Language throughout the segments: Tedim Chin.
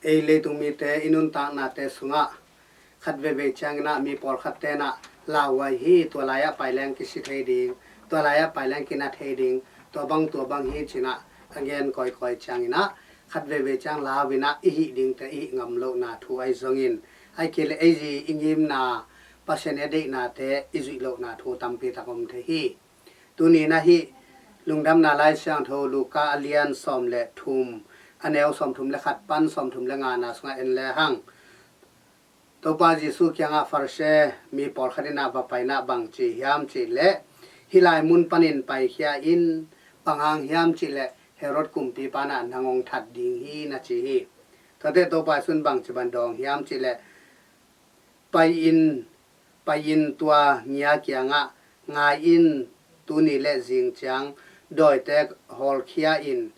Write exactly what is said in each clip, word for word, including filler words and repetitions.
Ei leitung mite i nuntaknate sungah khat veivei ciangin ah mi pawlkhat ten ah lauhuai hi, tua lai-ah pai leng kisi thei ding, tua lai-ah pai leng kina thei ding, tua bang tua bang hi ci-in ah a gen kawikawi ciangin ah khat veivei ciang lau-in ah i hih dingte i hih ngam lohna thu ahi zongin, ahih kei leh ei zi i ngimna, Pasian i a deihnate i zuih lohna thu tampi tak om thei hi. Tuni-in ah hih Lungdamna Lai Siangtho Luka a lian sawm le thum, a neu sawmthum le khat pan sawmthum le ngana sungah en lehang, Topa Jesuh kiangah Farisi mi pawlkhat in ah va pai-in ah bang ci hiam cih leh, hih lai mun panin paikhia in, bang hang hiam cih leh Herod kumpipa in ah nang hong that ding hi, na ci hi. Tuate Topa Jesuh in bang ci bang dawng hiam cih leh, pai in, pai in tua ngia kiangah, ngai in, tuni le zing ciang dawite hawlkhia in,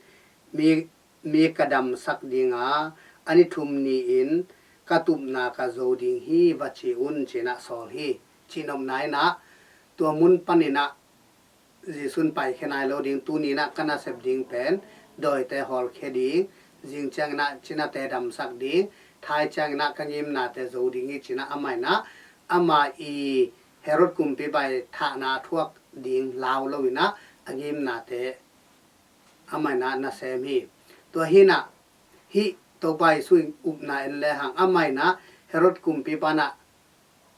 mi, mi ka damsak ding a, a ni thum ni-in ka tupna ka zo ding hi, va ci un, ci-in ah sawl hi. Cihnopna in ah tua mun panin ah Jesuh in paikhia nai lo ding, tuni-in ah ka nasep ding pen dawite hawlkhia ding, zing ciangin ah cinate damsak ding, thai ciangin ah ka ngimnate zo ding hi, ci-in ah amah in ah, amah i Herod kumpipa i thahna a thuak ding lau lo-in ah a ngimnate amah in ah na sem hi. Tua hi-in ah hih Topa Jesuh i upna en lehang, amah in ah Herod kumpipa in ah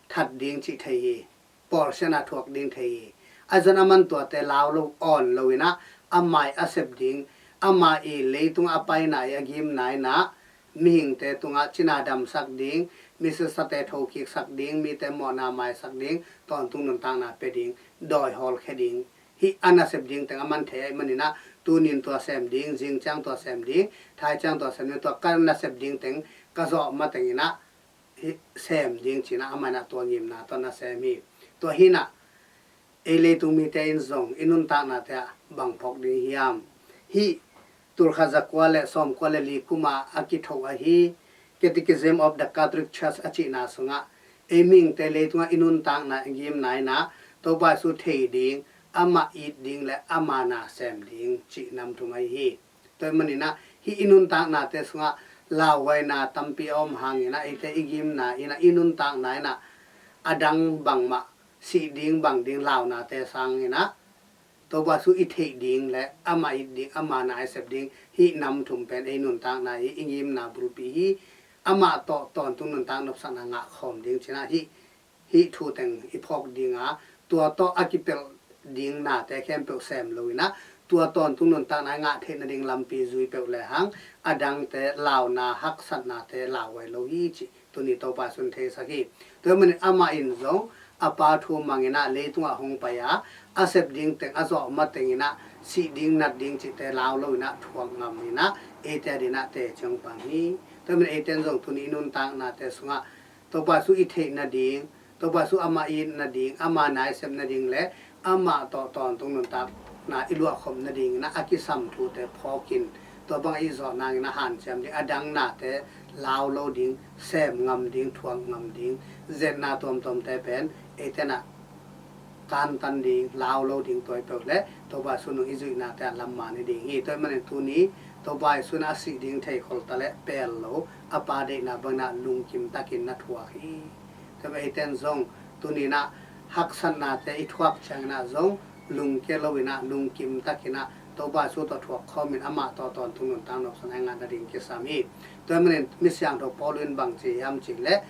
that ding cih thei hi, pawlsiatna thuak ding thei hi. Ahi zongin aman tuate lau lo, awn lo-in ah amah i a sep ding, amah i leitungah a paina i a ngimna in ah mihingte tungah cina damsak ding, misasate thokiksak ding, mite mawhna maisak ding, tawntung nuntakna pia ding, dawi hawlkhia ding, hih a nasep ding teng aman thei ahih manin ah, tuni-in tua sem ding, zing ciang tua sem ding, thai ciang tua sem ding, tua ka nasep ding teng ka zawh matengin ah hih sem ding, ci-in ah amah in ah tua ngimna tawh na sem hi. Tua hi-in ah ei leitung mite in zong i nuntaknate ah bang phawk ding hiam? Hih tulkhat zakua le sawmkua le li kuma a kithoh ahi Catechism of the Catholic Church a cihna sungah, ei mihingte leitungah i nuntakna i ngimna in ah Topa Jesuh thei ding, amah it ding le ama na sem ding cih nam thum ahi hi. Tua ahih manin ah hih i nuntaknate sungah lauhuaina tampi a om hangin ah, eite i ngimna in ah, i nuntakna in ah a dang bangmah, sih ding, bang ding launate sangin ah Topa Jesuh i theih ding le amah it ding, ama na i sep ding, hih nam thum pen ei nuntakna i, i ngimna bulpi hi. Amah tawh tawntung nuntak nopsakna ngah khawm ding, ci-in ah hih, hih thu teng i phawk ding a, tua tawh a kipelh ding nate khempeuh sem lo-in ah, tua tawntung nuntakna i ngah theih nading lampi zui peuh lehang, a dangte launa, haksatnate lauhuai lo hi, cih tuni Topa Jesuh in theisak hi. Tua ahih manin amah in zong a Pa thu mangin ah leitungah hong pai a, a sep ding teng a zawh matengin ah sih ding, nat ding cihte lau lo-in ah thuak ngam in ah eite adingin ah teci hong pang hi. Tua ahih manin eite in zong tuni i nuntaknate sungah Topa Jesuh i theih nading, Topa Jesuh amah it nading, ama na i sep nading le amah tawh tawntung nuntakna i luahkhop nadingin ah a kisam thute phawkin, tua bang i zawh nangin ah hanciam ding, a dang nate lau lo ding, sem ngam ding, thuak ngam ding, zetna tuamtuamte pen eite in ah kantan ding, lau lo ding, tua hi peuh le Topa Jesuh nung i zuihnate ah lamman hi ding hi. Tua ahih manin tuni Topa Jesuh in ah a sih ding theikhol ta le pel lo, a Pa deihna bangin ah lungkim takin na thuak hi. Tua ahih manin eite in zong tuni-in ah haksatnate i thuak ciangin ah zong lungkia lo-in ah, lungkim takin ah Topa Jesuh tawh thuak khawmin amah tawh tawntung nuntak nopsakna i ngah nading kisam hi. Tua ahih manin mi siangtho Paul in bang ci hiam cih leh,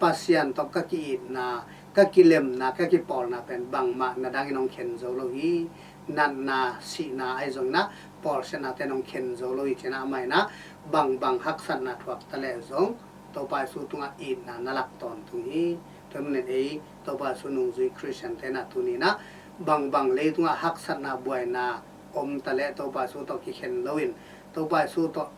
Pasian tawh ka ki-itna, ka kilemna, ka kipawlna pen bangmah na dangin hong khen zo lo hi. Natna, sihna ahi zongin ah, pawlsiatnate in hong khen zo lo hi, ci-in ah amah in ah bangbang haksatna thuak ta leh zong Topa Jesuh tungah itna na lak tawntung hi. Tua ahih manin ei Topa Jesuh nungzui Khristiante in ah tuni-in ah bangbang leitungah haksatna, buaina om ta leh Topa Jesuh tawh kikhen lo-in, Topa Jesuh tawh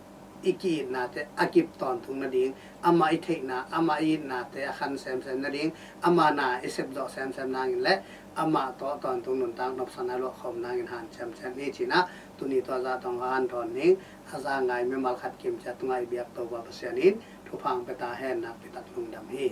i ki-itnate a kip tawntung nading, amah i theihna, amah i itnate a khan semsem nading, ama na i sepzawh semsem nangin le amah tawh tawntung nuntak nopsakna i luahkhawm nangin hanciam ciat ni, ci-in ah tuni tua zah tawh hong hanthawn ning. A za ngai mimal khat kimciat tungah i biak Topa Pasian in thupha hong pia ta hen. Nakpi tak lungdam hi.